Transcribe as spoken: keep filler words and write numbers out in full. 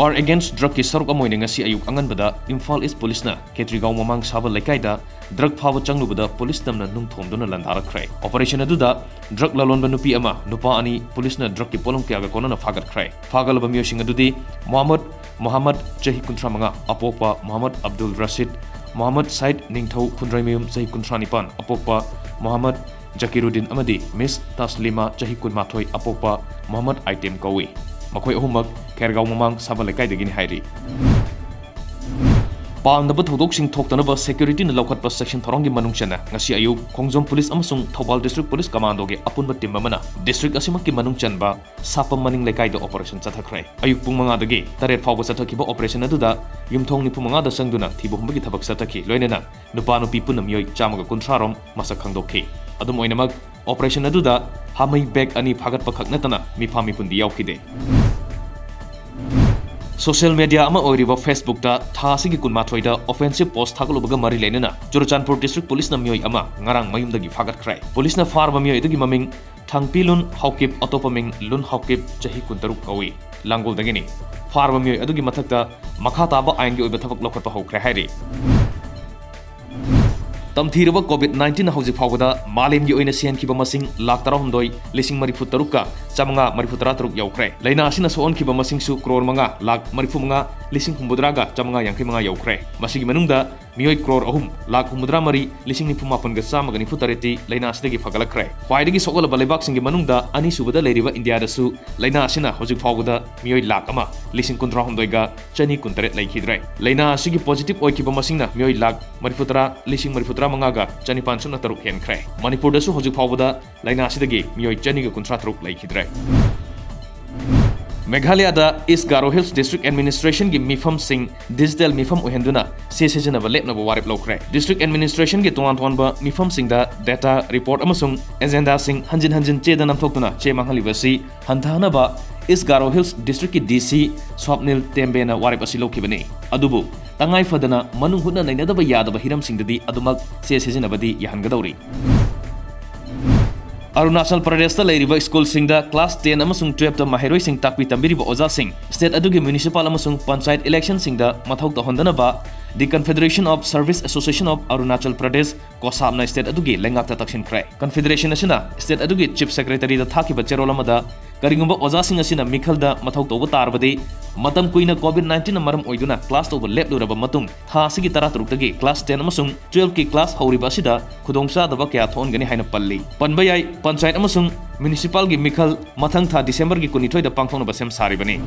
War Against Drugꯀꯤ ꯁꯔꯨꯛ ꯑꯃ ꯑꯣꯏꯅ ꯉꯁꯤ ꯑꯌꯨꯛ ꯑꯉꯟꯕꯗ ꯏꯝꯐꯥꯜ ꯏꯁ ꯄꯨꯂꯤꯁꯅ ꯈꯦꯇ꯭ꯔꯤꯒꯥꯎ ꯃꯃꯥꯡ ꯁꯥꯕ ꯂꯩꯀꯥꯏꯗ ꯗ꯭ꯔꯒ ꯐꯥꯕ ꯆꯪꯂꯨꯕꯗ ꯄꯨꯂꯤꯁ ꯇꯝꯅ ꯅꯨꯡ ꯊꯣꯝꯗꯨꯅ ꯂꯥꯟꯗꯥꯔꯛꯈ꯭ꯔꯦ꯫ ꯑꯣꯄꯔꯦꯁꯟ ꯑꯗꯨꯗ ꯗ꯭ꯔꯒ ꯂꯂꯣꯟꯕ ꯅꯨꯄꯤ ꯑꯃ, ꯅꯨꯄꯥ ꯑꯅꯤ ꯄꯨꯂꯤꯁꯅ ꯗ꯭ꯔꯒꯀꯤ ꯄꯣꯠꯂꯝ ꯀꯌꯥꯒ ꯀꯣꯟꯅꯅ ꯐꯥꯒꯠꯈ꯭ꯔꯦ꯫ ꯐꯥꯒꯠꯂꯕ ꯃꯤꯑꯣꯏꯁꯤꯡ ꯑꯗꯨꯗꯤ ꯃꯣꯍꯝꯃꯗ ꯃꯣꯍꯝꯃꯗ, ꯆꯍꯤ ꯀꯨꯟꯊ꯭ꯔꯥ ꯃꯉꯥ, ꯑꯄꯣꯛꯄ ꯃꯣꯍꯝꯃꯗ ꯑꯕꯗꯨꯜ ꯔꯁꯤꯗ, ꯃꯣꯍꯝꯃꯗ ꯁꯥꯏꯗ ꯅꯤꯡꯊꯧ ꯈꯨꯟꯗ꯭ꯔꯩꯃꯌꯨꯝ, ꯆꯍꯤ ꯀꯨꯟꯊ꯭ꯔꯥ ꯅꯤꯄꯥꯟ, ꯑꯄꯣꯛꯄ ꯃꯣꯍꯝꯃꯗ ꯖꯀꯤꯔꯨꯗꯤꯟ ꯑꯃꯗꯤ ꯃꯤꯁ ꯇꯥꯁꯂꯤꯃꯥ, ꯆꯍꯤ ꯀꯨꯟꯃꯥꯊꯣꯏ, ꯑꯄꯣꯛꯄ ꯃꯣꯍꯝꯃꯗ ꯑꯥꯏꯇꯦꯝ ꯀꯧꯏ꯫ ꯃꯈꯣꯏ ꯑꯍꯨꯝꯃꯛ ꯈꯦꯔꯒꯥꯎ ꯃꯃꯥꯡ ꯁꯥꯕ ꯂꯩꯀꯥꯏꯗꯒꯤꯅꯤ ꯍꯥꯏꯔꯤ꯫ ꯄꯥꯝꯗꯕ ꯊꯧꯗꯣꯛꯁꯤꯡ ꯊꯣꯛꯇꯅꯕ ꯁꯦꯀ꯭ꯌꯨꯔꯤꯇꯤꯅ ꯂꯧꯈꯠꯄ ꯆꯦꯛꯁꯤꯟ ꯊꯧꯔꯥꯡꯒꯤ ꯃꯅꯨꯡ ꯆꯟꯅ ꯉꯁꯤ ꯑꯌꯨꯛ ꯈꯣꯡꯖꯣꯝ ꯄꯨꯂꯤꯁ ꯑꯃꯁꯨꯡ ꯊꯧꯕꯥꯜ ꯗꯤꯁꯇ꯭ꯔꯤꯛ ꯄꯨꯂꯤꯁ ꯀꯃꯥꯟꯗꯣꯒꯤ ꯑꯄꯨꯟꯕ ꯇꯤꯝ ꯑꯃꯅ ꯗꯤꯁꯇ꯭ꯔꯤꯛ ꯑꯁꯤꯃꯛꯀꯤ ꯃꯅꯨꯡ ꯆꯟꯕ ꯁꯥꯄꯝ ꯃꯅꯤꯡ ꯂꯩꯀꯥꯏꯗ ꯑꯣꯄꯔꯦꯁꯟ ꯆꯠꯊꯈ꯭ꯔꯦ꯫ ꯑꯌꯨꯛ ꯄꯨꯡ ꯃꯉꯥꯗꯒꯤ ꯇꯔꯦꯠ ꯐꯥꯎꯕ ꯆꯠꯊꯈꯤꯕ ꯑꯣꯄꯔꯦꯁꯟ ꯑꯗꯨꯗ ꯌꯨꯝꯊꯣꯡ ꯅꯤꯐꯨ ꯃꯉꯥꯗ ꯆꯪꯗꯨꯅ ꯊꯤꯕ ꯍꯨꯝꯕꯒꯤ ꯊꯕꯛ ꯆꯠꯊꯈꯤ꯫ ꯂꯣꯏꯅꯅ ꯅꯨꯄꯥ ꯅꯨꯄꯤ ꯄꯨꯟꯅ ꯃꯤꯑꯣꯏ ꯆꯥꯝꯃꯒ ꯀꯨꯟꯊ꯭ꯔꯥ ꯔꯣꯝ ꯃꯁꯛ ꯈꯪꯗꯣꯛꯈꯤ꯫ ꯑꯗꯨꯝ ꯑꯣꯏꯅꯃꯛ, ꯑꯣꯄꯔꯦꯁꯟ ꯑꯗꯨꯗ ꯍꯥꯃꯩ ꯕꯦꯒ ꯑꯅꯤ ꯐꯥꯒꯠꯄ ꯈꯛ ꯅꯠꯇꯅ ꯃꯤꯐꯥ ꯃꯤꯄꯨꯟꯗꯤ ꯌꯥꯎꯈꯤꯗꯦ꯫ ꯁꯣꯁꯤꯌꯦꯜ ꯃꯦꯗꯤꯌꯥ ꯑꯃ ꯑꯣꯏꯔꯤꯕ Facebookꯇ ꯊꯥ ꯑꯁꯤꯒꯤ ꯀꯨꯟꯃꯥꯊꯣꯏꯗ ꯑꯣꯐꯦꯟꯁꯤꯚ ꯄꯣꯁ ꯊꯥꯒꯠꯂꯨꯕꯒ ꯃꯔꯤ ꯂꯩꯅꯅ ꯆꯨꯔꯆꯥꯟꯄꯨꯔ ꯗꯤꯁꯇ꯭ꯔꯤꯛ ꯄꯨꯂꯤꯁꯅ ꯃꯤꯑꯣꯏ ꯑꯃ ꯉꯔꯥꯡ ꯃꯌꯨꯝꯗꯒꯤ ꯐꯥꯒꯠꯈ꯭ꯔꯦ꯫ ꯄꯨꯂꯤꯁꯅ ꯐꯥꯔꯕ ꯃꯤꯑꯣꯏ ꯑꯗꯨꯒꯤ ꯃꯃꯤꯡ ꯊꯥꯡꯄꯤꯂꯨꯟ ꯍꯥꯎꯀꯤꯞ, ꯑꯇꯣꯞꯄ ꯃꯤꯡ ꯂꯨꯟ ꯍꯥꯎꯀꯤꯞ, ꯆꯍꯤ ꯀꯨꯟꯇꯔꯨꯛ ꯀꯧꯏ꯫ ꯂꯥꯡꯒꯣꯜꯗꯒꯤꯅꯤ꯫ ꯐꯥꯔꯕ ꯃꯤꯑꯣꯏ ꯑꯗꯨꯒꯤ ꯃꯊꯛꯇ ꯃꯈꯥ ꯇꯥꯕ ꯑꯥꯏꯟꯒꯤ ꯑꯣꯏꯕ ꯊꯕꯛ ꯂꯧꯈꯠꯄ ꯍꯧꯈ꯭ꯔꯦ ꯍꯥꯏꯔꯤ꯫ ꯇꯝꯊꯤꯔꯕ COVID nineteen ꯍꯧꯖꯤꯛ ꯐꯥꯎꯕꯗ ꯃꯥꯂꯦꯝꯒꯤ ꯑꯣꯏꯅ ꯁꯤꯍꯟꯈꯤꯕ ꯃꯁꯤꯡ ꯂꯥꯈ ꯇꯔꯥꯍꯨꯝꯗꯣꯏ ꯂꯤꯁꯤꯡ ꯃꯔꯤꯐꯨ ꯇꯔꯨꯛꯀ ꯆꯥꯃꯉꯥ ꯃꯔꯤꯐꯨ ꯇꯔꯥ ꯇꯔꯨꯛ ꯌꯧꯈ꯭ꯔꯦ꯫ ꯂꯥꯏꯅꯥ ꯑꯁꯤꯅ ꯁꯣꯛꯍꯟꯈꯤꯕ ꯃꯁꯤꯡꯁꯨ ꯀ꯭ꯔꯣꯔ ꯃꯉꯥ ꯂꯥꯈ ꯃꯔꯤꯐꯨ ꯃꯉꯥ ꯂꯤꯁꯤꯡ ꯍꯨꯝꯐꯨꯇꯔꯥꯒ ꯆꯥꯃꯉꯥ ꯌꯥꯡꯈꯩ ꯃꯉꯥ ꯌꯧꯈ꯭ꯔꯦ꯫ ꯃꯁꯤꯒꯤ ꯃꯅꯨꯡꯗ ꯃꯤꯑꯣꯏ ꯀ꯭ꯔꯣꯔ ꯑꯍꯨꯝ ꯂꯥꯈ ꯍꯨꯝꯐꯨꯇꯔꯥ ꯃꯔꯤ ꯂꯤꯁꯤꯡ ꯅꯤꯐꯨ ꯃꯥꯄꯟꯒ ꯆꯥꯝꯃꯒ ꯅꯤꯐꯨ ꯇꯔꯦꯠꯇꯤ ꯂꯥꯏꯅꯥ ꯑꯁꯤꯗꯒꯤ ꯐꯒꯠꯂꯛꯈ꯭ꯔꯦ꯫ ꯈ꯭ꯋꯥꯏꯗꯒꯤ ꯁꯣꯛꯍꯜꯂꯕ ꯂꯩꯕꯥꯛꯁꯤꯡꯒꯤ ꯃꯅꯨꯡꯗ ꯑꯅꯤꯁꯨꯕꯗ ꯂꯩꯔꯤꯕ ꯏꯟꯗꯤꯌꯥꯗꯁꯨ ꯂꯥꯏꯅꯥ ꯑꯁꯤꯅ ꯍꯧꯖꯤꯛ ꯐꯥꯎꯕꯗ ꯃꯤꯑꯣꯏ ꯂꯥꯈ ꯑꯃ ꯂꯤꯁꯤꯡ ꯀꯨꯟꯊ꯭ꯔꯥꯍꯨꯝꯗꯣꯏꯒ ꯆꯅꯤ ꯀꯨꯟꯇꯔꯦꯠ ꯂꯩꯈꯤꯗ꯭ꯔꯦ꯫ ꯂꯥꯏꯅꯥ ꯑꯁꯤꯒꯤ ꯄꯣꯖꯤꯇꯤꯚ ꯑꯣꯏꯈꯤꯕ ꯃꯁꯤꯡꯅ ꯃꯤꯑꯣꯏ ꯂꯥꯈ ꯃꯔꯤꯐꯨꯇꯔꯥ ꯂꯤꯁꯤꯡ ꯃꯔꯤꯐꯨꯇꯔꯥ ꯃꯉꯥꯒ ꯆꯅꯤꯄꯥꯟ ꯁꯨꯞꯅ ꯇꯔꯨꯛ ꯍꯦꯟꯈ꯭ꯔꯦ꯫ ꯃꯅꯤꯄꯨꯔꯗꯁꯨ ꯍꯧꯖꯤꯛ ꯐꯥꯎꯕꯗ ꯂꯥꯏꯅꯥ ꯑꯁꯤꯗꯒꯤ ꯃꯤꯑꯣꯏ ꯆꯅꯤꯒ ꯀꯨꯟꯊ꯭ꯔꯥ ꯇꯔꯨꯛ ꯂꯩꯈꯤꯗ꯭ꯔꯦ꯫ ꯃꯦꯘꯥꯂꯌꯥꯗ East Garo Hills District Administrationꯒꯤ ꯃꯤꯐꯝꯁꯤꯡ ꯗꯤꯖꯤꯇꯦꯜ ꯃꯤꯐꯝ ꯑꯣꯏꯍꯟꯗꯨꯅ ꯆꯦ ꯁꯤꯖꯤꯟꯅꯕ ꯂꯦꯞꯅꯕ ꯋꯥꯔꯦꯞ ꯂꯧꯈ꯭ꯔꯦ꯫ ꯗꯤꯁꯇ꯭ꯔꯤꯛ ꯑꯦꯗꯃꯤꯅꯤꯁꯇ꯭ꯔꯦꯁꯟꯒꯤ ꯇꯣꯉꯥꯟ ꯇꯣꯉꯥꯟꯕ ꯃꯤꯐꯝꯁꯤꯡꯗ ꯗꯦꯇꯥ, ꯔꯤꯄꯣꯔꯠ ꯑꯃꯁꯨꯡ ꯑꯦꯖꯦꯟꯗꯥꯁꯤꯡ ꯍꯟꯖꯤꯟ ꯍꯟꯖꯤꯟ ꯆꯦꯗ ꯅꯝꯊꯣꯛꯇꯨꯅ ꯆꯦ ꯃꯥꯡꯍꯜꯂꯤꯕ ꯑꯁꯤ ꯍꯟꯊꯍꯟꯅꯕ East Garo Hills Districtꯀꯤ DC ꯁ꯭ꯋꯥꯞꯅꯤꯜ ꯇꯦꯝꯕꯦꯅ ꯋꯥꯔꯦꯞ ꯑꯁꯤ ꯂꯧꯈꯤꯕꯅꯤ꯫ ꯑꯗꯨꯕꯨ ꯇꯉꯥꯏ ꯐꯗꯅ ꯃꯅꯨꯡ ꯍꯨꯠꯅ ꯅꯩꯅꯗꯕ ꯌꯥꯗꯕ ꯍꯤꯔꯝꯁꯤꯡꯗꯗꯤ ꯑꯗꯨꯃꯛ ꯆꯦ ꯁꯤꯖꯤꯟꯅꯕꯗꯤ ꯌꯥꯍꯟꯒꯗꯧꯔꯤ꯫ ꯑꯔꯨꯅꯥꯆꯜ ꯄ꯭ꯔꯗꯦꯁꯇ ꯂꯩꯔꯤꯕ ꯁ꯭ꯀꯨꯜꯁꯤꯡꯗ class ten ꯑꯃꯁꯨꯡ twelfth ꯃꯍꯩꯔꯣꯏꯁꯤꯡ ꯇꯥꯛꯄꯤ ꯇꯝꯕꯤꯔꯤꯕ ꯑꯣꯖꯥꯁꯤꯡ state ꯑꯗꯨꯒꯤ municipal ꯑꯃꯁꯨꯡ ꯄꯟꯆꯥꯌꯠ electionꯁꯤꯡꯗ ꯃꯊꯧ ꯇꯧꯍꯟꯗꯅꯕ The Confederation of Service Association of Arunachal Pradesh, ꯀꯣꯁꯥꯞꯅ state ꯑꯗꯨꯒꯤ ꯂꯩꯉꯥꯛꯇ ꯇꯛꯁꯤꯟꯈ꯭ꯔꯦ꯫ Confederation ꯑꯁꯤꯅ state ꯑꯗꯨꯒꯤ Chief Secretaryꯗ ꯊꯥꯈꯤꯕ ꯆꯦꯔꯣꯜ ꯑꯃꯗ, ꯀꯔꯤꯒꯨꯝꯕ ꯑꯣꯖꯥꯁꯤꯡ ꯑꯁꯤꯅ ꯃꯤꯈꯜꯗ ꯃꯊꯧ ꯇꯧꯕ ꯇꯥꯔꯕꯗꯤ, ꯃꯇꯝ ꯀꯨꯏꯅ COVID nineteenꯅ ꯃꯔꯝ ꯑꯣꯏꯗꯨꯅ class ꯇꯧꯕ ꯂꯦꯞꯂꯨꯔꯕ ꯃꯇꯨꯡ, ꯊꯥ ꯑꯁꯤꯒꯤ ꯇꯔꯥꯇꯔꯨꯛꯇꯒꯤ class ten ꯑꯃꯁꯨꯡ twelfthꯀꯤ class ꯍꯧꯔꯤꯕ ꯑꯁꯤꯗ ꯈꯨꯗꯣꯡꯆꯥꯗꯕ ꯀꯌꯥ ꯊꯣꯛꯍꯟꯒꯅꯤ ꯍꯥꯏꯅ ꯄꯜꯂꯤ꯫ ꯄꯟꯕ ꯌꯥꯏ, ꯄꯟꯆꯥꯌꯠ ꯑꯃꯁꯨꯡ municipalꯒꯤ ꯃꯤꯈꯜ ꯃꯊꯪ ꯊꯥ Decemberꯒꯤ ꯀꯨꯟꯅꯤꯊꯣꯏꯗ ꯄꯥꯡꯊꯣꯛꯅꯕ ꯁꯦꯝ ꯁꯥꯔꯤꯕꯅꯤ꯫